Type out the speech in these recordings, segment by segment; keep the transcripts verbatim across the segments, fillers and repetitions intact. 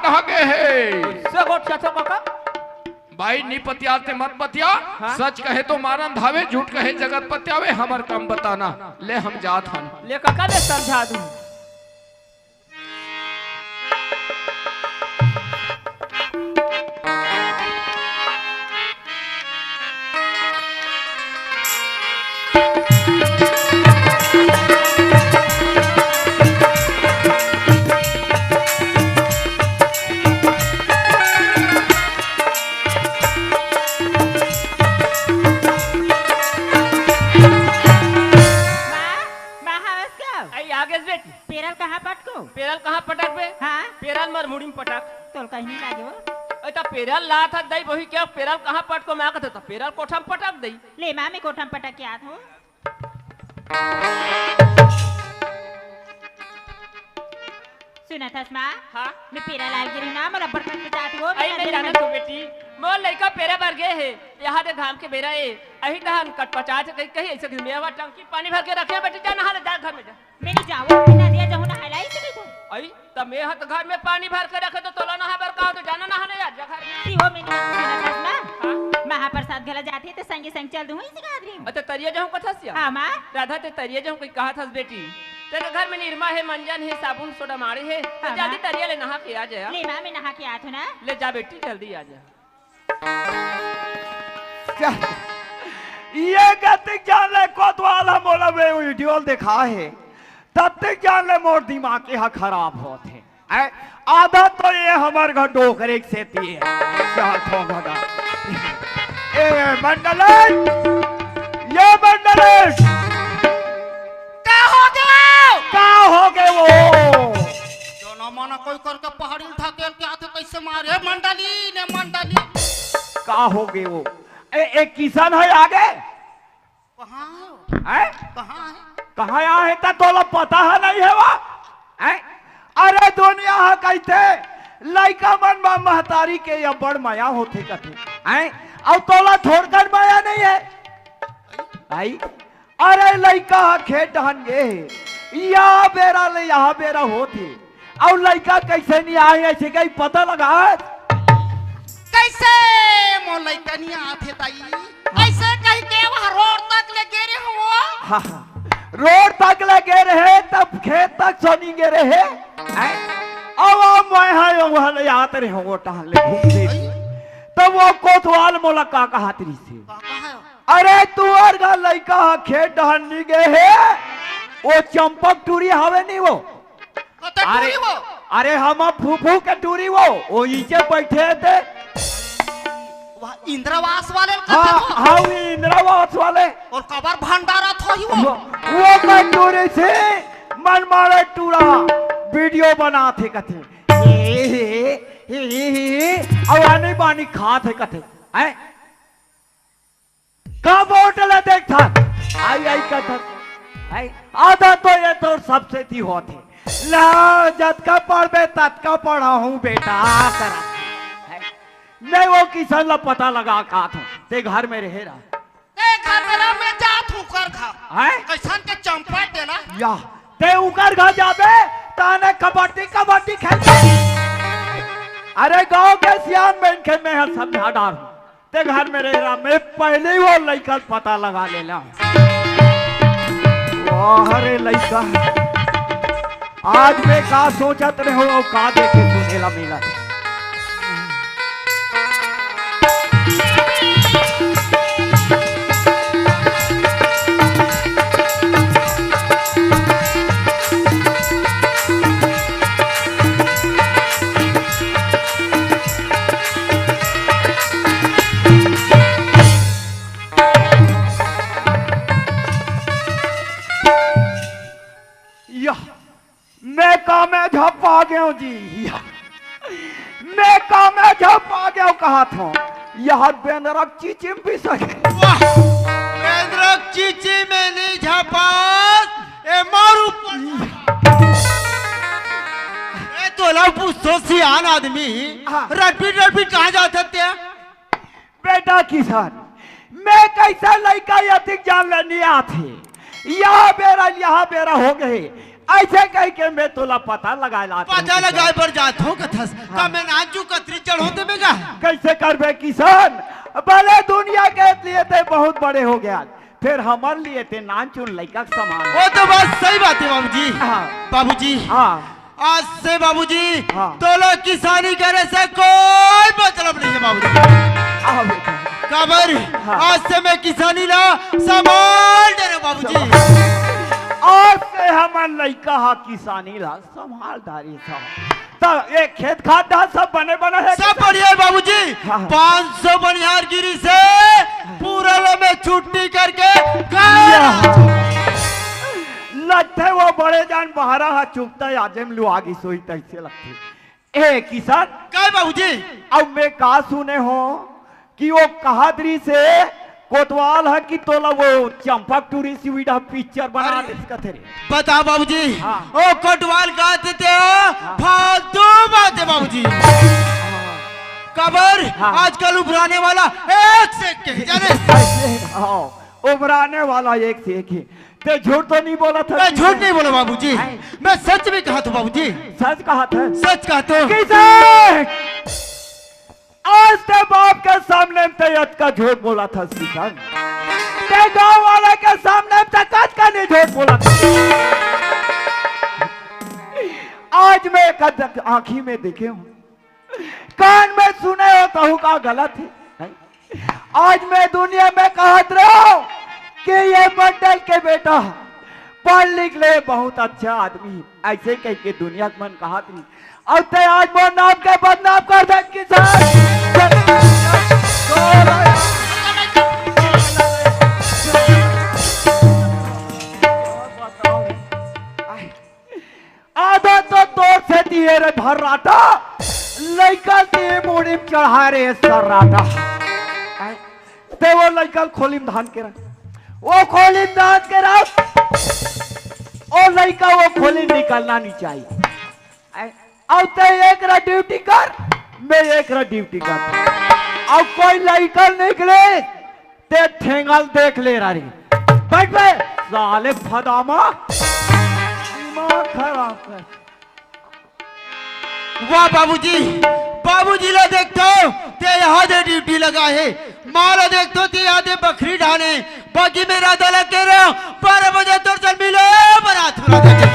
आगे हे। से गोठ चाचा काका। भाई, नी पतियाते मत पतिया। हाँ? सच कहे तो मारन धावे, झूठ कहे जगत पतियावे, हमर काम बताना। ले हम जात हन। ले काका, ले समझा दूं। माँ, माँ, हवस का? आई, आ गेस बेटी। पेरल कहाँ पटको? पेरल कहाँ पटकबे? हाँ? पेरल मर मुड़ी में पटक। तोल कहीं नहीं लागे वो। ए, त पेरल लात हस दई, वही क्या पेरल कहाँ पटको? मैं कहत हंव, त पेरल कोठा में पटक दई। ले माँ, मैं कोठा में पटक के आत हंव। सुनत हस माँ? हाँ? मैं पेरा लाय ल गे रहेंव ना, मोला बड़ कटपटात हे वो, अई, मैं जानत हंव बेटी, मोर लइका पेरा बर गे हे, इहाँ दे घाम के बेरा ए, अही डहन कटपटात हे, कहीं, कहीं अइसे मेवा टंकी पानी भर के रखे हे बेटी, जा नहा ले, जा घर में जा। मैं नहीं जावंव, मैं नदिया जाहूँ नहाय ला, अइसे कहिथे। अई, त मैं हा त घर में पानी भर के रखे, त तोला नहाय बर का होथे, जा ना नहा ले यार, जा घर में। ती वो मैं नहीं सुनत हस ना? हाँ? महाप्रसाद घला जाथे, त संगे संग चल दूँ, अइसे कहत रहेंव। अच्छा, तरिया जाहूँ कथस या? हाँ, माँ। राधा, ते तरिया जाहूँ कहि कहत हस बेटी। तेरे घर में निरमा हे, मंजन हे, साबुन सोडा माड़े हे, त हाँ, जल्दी माँ। तरिया ले नहा के आ जा। ले माँ, मैं नहा के आत हंव ना। ले जा बेटी, जल्दी आ जा। चल, ये कतिक जान ले कोतवाल ह मोला वीडियो ल देखाय हे, ततिक जान ले मोर दिमाग ह खराब होत हे। ऐ, आदत तो ये हमर घर डोकरे के सेती हे। चल, थोड़ा दा। ए, मंडलेश! ये मंडलेश! का हो गे? का हो गे वो? जना मना कोई करके पहाड़ी ल ढकेल के आथे, कइसे मारे? ए, मंडली ने मंडली। का हो गे वो? ए, ए, किसन हे आगे? कहाँ हे? हैं? कहाँ हे? कहाँ आय हे त तोला पता ह नहीं हे वो? हैं? अरे दुनिया ह कहिथे, लइका मन म महतारी के अब्बड़ मया होथे कथे। हैं? अउ तोला थोड़कन मया नहीं हे? आई? अरे लइका ह खेत डहन गे हे, या बेरा ले इहाँ बेरा होथे। अउ लइका कइसे नहीं आय, अइसे कहीं पता लगात? कइसे मोर लइका नहीं आथे दाई? अइसे कहि के वो रोड तक ले गे रहे हो? हाँ, हाँ। रोड तक ले गे रहे, तब खेत तक सोनी गे रहे। हैं? अब, अब मैं हा, वहाँ ले आत रहे हो, वो टहल ले घूम ले। तब वो कोतवाल मोला का कहत रहिस हे? का कहा? अरे, तुँहर घर लइका ह खेत डहन नी गे हे, वो चंपक टूरी हवे नी वो? कते अरे, टूरी वो? अरे, हमर फूफू के टूरी वो, वो इचे बइठे हे ते। वह इंदिरावास वाले ल हाँ, कथे वो? हाँ, वो इंदिरावास वाले। अउ काबर भंडारत होही वो? वो, वो कहे टूरी से मन मारे टूरा, वीडियो बनाथे कथे। ए, हे, हे, हे, हे, हे, अउ आनी बानी खाथे कथे। हैं? का बोट ल देखथस? आई, आई कथस। आई, आदत तो ये तोर सबसे ती होथे। ला, जतका पढ़बे, ततका पढ़ाहूँ बेटा, करत हे। नहीं, वो किसन ल पता लगा के आत हूँ। ते घर में रहे रह। ते घर में रह, मैं जात हूँ कर खा। हैं? कइसन के चंपा तेला? या, ते उकर घर जाबे, ताने कबड्डी, कबड्डी खेलबे। अरे, गाँव के सियान बहिन के मैं ह समझा डारहूँ। ते घर में रहे रह, मैं पहले ही वो लइका ल पता लगा लेला। वाह रे लइका, आज मैं का सोचत रहे हूँ अउ का देखे सुने ला मिलत। या, मैं का में झपा गेंव जी। या, मैं का में झपा गेंव कहत हूँ। यह बेंदरा के चीची में भी सही। वाह, बेंदरा के चीची में नहीं झपास, ए मारू पर। ए तोला पूछथों सियान आदमी, हाँ। रटपीट रटपीट कहाँ जात हस ते? बेटा किसन, मैं कइसे लइका अतिक जान ले नइ आथे। इहाँ बेरा, इहाँ बेरा हो गे। ऐसे कह के मैं तोला पता लगाए ला पता लगाए बर जात हो कथस। हाँ। का मैं नान चुन कतरी चढ़ो ते में का? कैसे करबे किसान? भले दुनिया के लिए ते बहुत बड़े हो गया, फिर हमर लिए ते नान चुन लइका के समान। वो तो बात सही बात है बाबूजी। हाँ। बाबूजी। हाँ। आज से बाबूजी, हाँ। तोला किसानी करे से कोई मतलब नहीं है बाबूजी। आओ बेटा। काबर? हाँ। आज से मैं किसानी ला संभाल डरे बाबूजी। आज से हमर लइका हा किसानी ला संभाल डारी सा। त एक खेत खार डार सब बने बने है सब किसान? बढ़िया है बाबूजी। हाँ। पाँच सौ बनिहार गिरी से पूरा ला में छुट्टी करके घर या। आ चुका। लगथे वो बड़े जान बहरा हा चुकता आजे में लुआ गिस होही तैसे लगथे। ए किसान, काय बाबूजी? अब मैं का सुने हो कि वो कहा दरी से कोतवाल है कि तोला वो चंपक टूरी सुविधा पिक्चर बना अरे, दे कथे रे। बता बाबूजी, हाँ। ओ कोतवाल का देते हो? हाँ। फालतू बात है बाबूजी। हाँ। काबर हाँ। आजकल उभराने वाला एक से एक के जाने। हाँ, उभराने वाला एक से एक है। ते झूठ तो नहीं बोला था? मैं झूठ नहीं बोला बाबूजी। हाय। मैं सच भी कहा था बाबूजी। सच कहा था? सच कहा तो। कैसे? आज ते बाप के सामने में ते अतका झूठ बोला था किसान। ते गांव वाला के सामने में ते कतका नहीं झूठ बोला था। आज मैं कद आंखी में देखे हूँ, कान में सुने हो, कहूँ का गलत है? नहीं। आज मैं दुनिया में कहत रहो कि ये मंडल के बेटा पढ़ लिख ले, बहुत अच्छा आदमी, ऐसे कह के दुनिया के मन कहत रही। अब ते आज मोर नाम के बदनाम कर दे किसान। आधा तो तोर सेती हे रे भर्राटा, लइका के मुड़ी म चढ़ाय रे सर्राटा। आय, ते वो लइका ल खोली म धान के रख, वो खोली म धान के रख, वो लइका वो खोली म निकलना नहीं चाहिए। आय, अउ ते एक रा ड्यूटी कर, मैं एक रा ड्यूटी कर, अउ कोई लइका निकले ते ठेंगा ल देख ले रहा रे। बैठ बे, साले फदामा। दिमाग खराब कर। वाह बाबूजी, बाबूजी ला देखथो, ते यहाँ दे ड्यूटी लगा हे। माँ ला देखथो, ते यहाँ दे बखरी ढाने। बाकी मैं राधा ला कह रहा हूँ, बारह बजे तोर जल मिलो, बरात हो राधा के।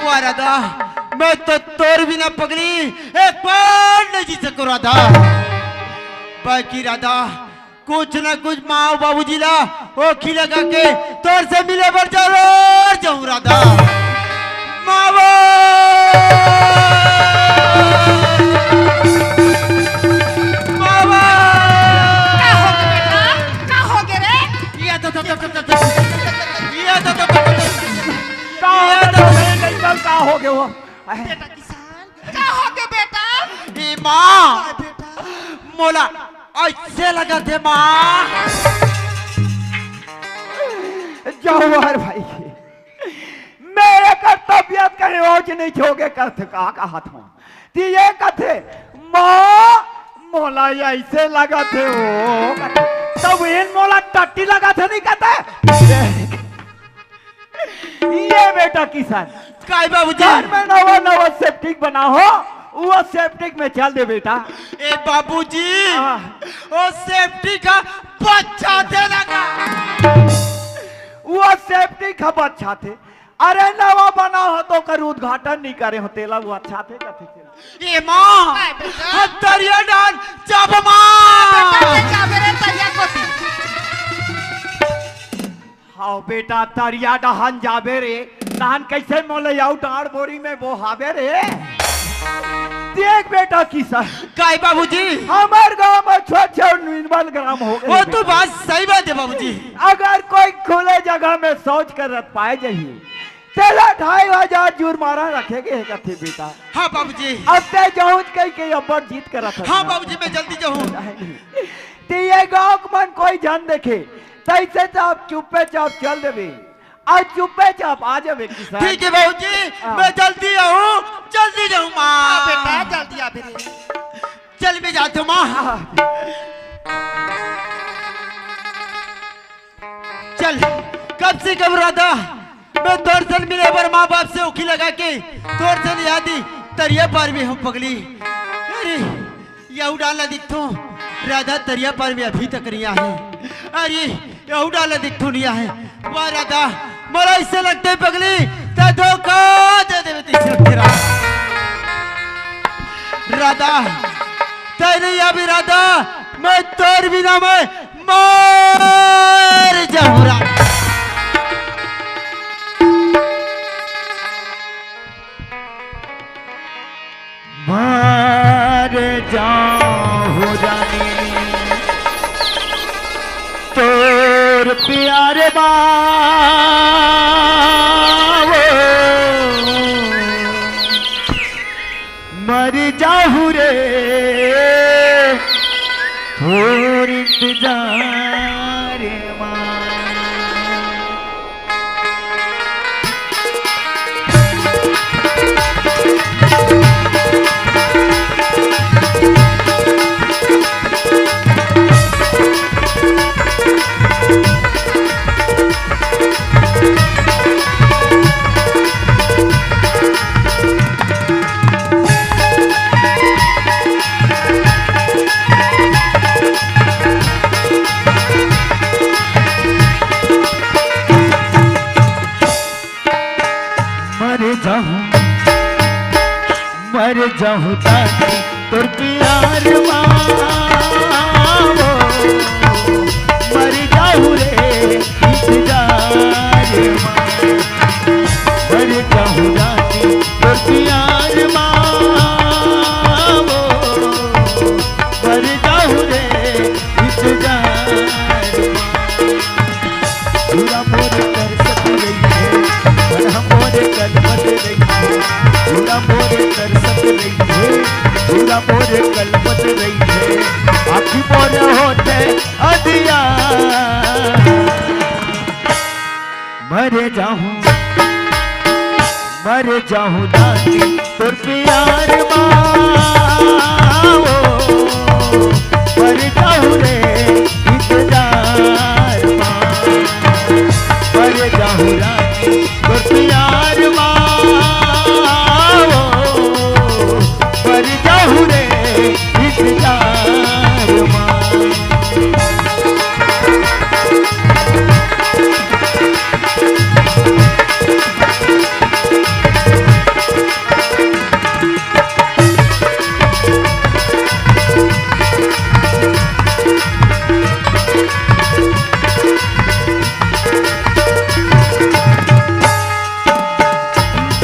वाह राधा, मैं तो तोर बिना पगली एक पल नहीं जी सकूं राधा। बाकी राधा, कुछ ना कुछ माँ बाबूजी ला ओखी लगा के तोर से मिले बर जरूर जाऊं राधा। माँ वो! माँ वो! का हो गया बेटा? का हो गया रे? ये तो, तो, तो, तो, तो, तो, ये तो, तो, तो, तो, तो, का हो ये गया तो तो, नहीं, नहीं, का हो गया वो? बेटा किसान, का हो गया बेटा? ए माँ, हाँ बेटा। मोला ऐसे लगत हे माँ। जवाहर भाई, मेरे कर तबियत कहीं ओज नहीं होगे करथे का कहत हूँ। ती ये कथे, माँ, मोला ऐसे लगत हे वो कथे। तब इन मोला टट्टी लगत हे नहीं कहते? ये बेटा किसान, काय बाबूजी? घर में नवा नवा सेप्टिक बना हो, वो सेप्टिक में चल दे बेटा। ए बाबूजी, हाँ। वो सेप्टिक का बच्चा थे ना का? वो सेप्टिक का बच्चा थे। अरे नवा बना हो तो कर उद्घाटन नहीं करे हो, तेला वो अच्छा थे कथे चल। ए माँ, काय बेटा? हम तरिया डाहन जाबो माँ। बेटा, ते जाबे रे तरिया कोती। हाँ बेटा, तरिया डाहन जाबे रे, तहन कैसे मोले आउ डांड़ बोरी में बोहाबे रे? देख बेटा किसान, काय बाबूजी? हमर गांव में छोट छोट निर्मल ग्राम हो गए वो तो बेटा। बात सही बात है बाबूजी। अगर कोई खुले जगह में शौच करत पाए जाही, तेला ढाई हजार जुर्माना रखे गए हे कथे बेटा। हाँ बाबूजी। अब ते जाहूं कह के अब्बड़ जिद करत हस हाँ ना। बाबूजी, मैं जल्दी जाहूं। नहीं, नहीं। ते ये गांव के मन कोई झन देखे, तैसे तो आप चुप्पे चाप चल देबे, अउ चुप्पे चाप आ जाबे किसान। ठीक है बाबूजी, हाँ। मैं जल्दी आऊं, जल्दी जाहूं माँ। हाँ बेटा, जल्दी आबे रे। चल मैं जात हूं माँ। हाँ। चल, कम से कम राधा मैं तोर सन मिले बर माँ बाप से ओखी लगा के तोर सन यादी तरिया पार में हँव पगली। अरे, यहू डाल ला दिखथों, राधा तरिया पार में अभी तक नइ आहे। अरे, यहू डाल ला दिखथों नइ आहे। वाह राधा, मोला अइसे लगथे पगली, तैं धोखा दे देबे तइसे लगथे राधा। राधा, तैं नइ आबे राधा, मैं तोर बिना मैं मर जाहूँ राधा। मर जाहूँ रानी, तोर प्यार मा वो। मर जाहूँ रे, तोर इंतजार मा। मर जाहूँ, मर जाहूँ जानी तोर प्यार मा वो। मर जाहूँ रे इंतजार मा, मर जाहूँ जानी तोर प्यार मा वो। मर जाहूँ रे इंतजार मा। पूरा मोर तरसत रहिथे, मन ह मोर कलपत रहिथे। पूरा मोर तरसत रहिथे, पूरा मोर कलपत रहिथे। आँखी मोर होथे अधिया। मर जाहूँ, मर जाहूँ रानी तोर प्यार मा वो। मर जाहूँ रे इंतजार मा, मर जाहूँ रानी तोर प्यार मा वो। मर जाहूँ रे इंतजार मा।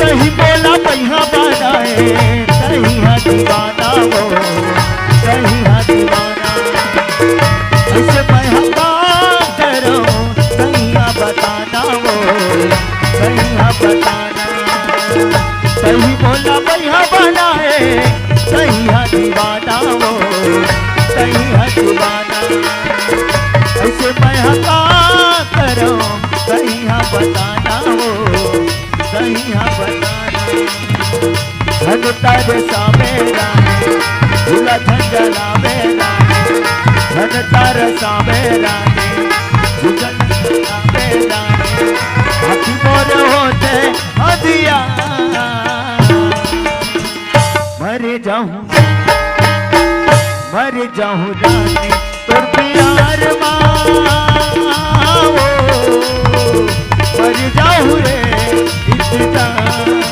तहीं मोला बइहा बनाए, तहीं हा दीवाना वो, तहीं हा दीवाना। अइसे मैं हा का करँव, तहीं हा बताना वो, तहीं हा बताना। तहीं मोला बइहा बनाए, तहीं हा दीवाना वो, तहीं हा दीवाना। अइसे मैं हा का करँव, तहीं हा बताना वो, तहीं हा बताना। धन तार सामे रानी, भूला झंझला में रानी। धन तार सामे रानी, भूला झंझला में रानी। आँखी मोर होथे अधिया। मर जाहूँ, मर जाहूँ रानी तोर प्यार मा वो। मर जाहूँ रे इंतजार मा।